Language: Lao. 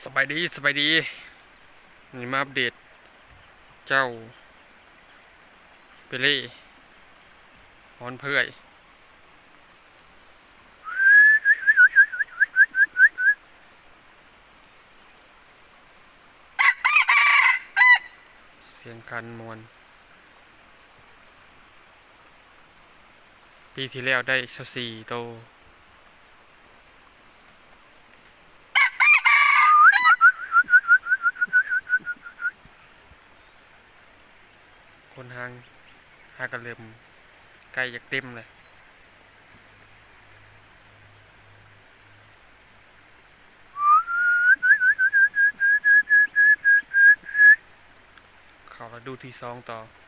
ສະບາຍດີ ສະບາຍດີ ນີ້ມາອັບເດດເຈົ້າເປເລ່ ຮ້ອນເຜື່ອຍ. ສຽງຄັນມ່ວນ. ປີທີ່ແລ້ວໄດ້ຊາວສີ່ໂຕ. ຄົນຫາງຫາກະເລີ່ມໃກ້ຢາກເຕັມແລ້ວ. ເຂົ້າລະດູທີສອງຕໍ່.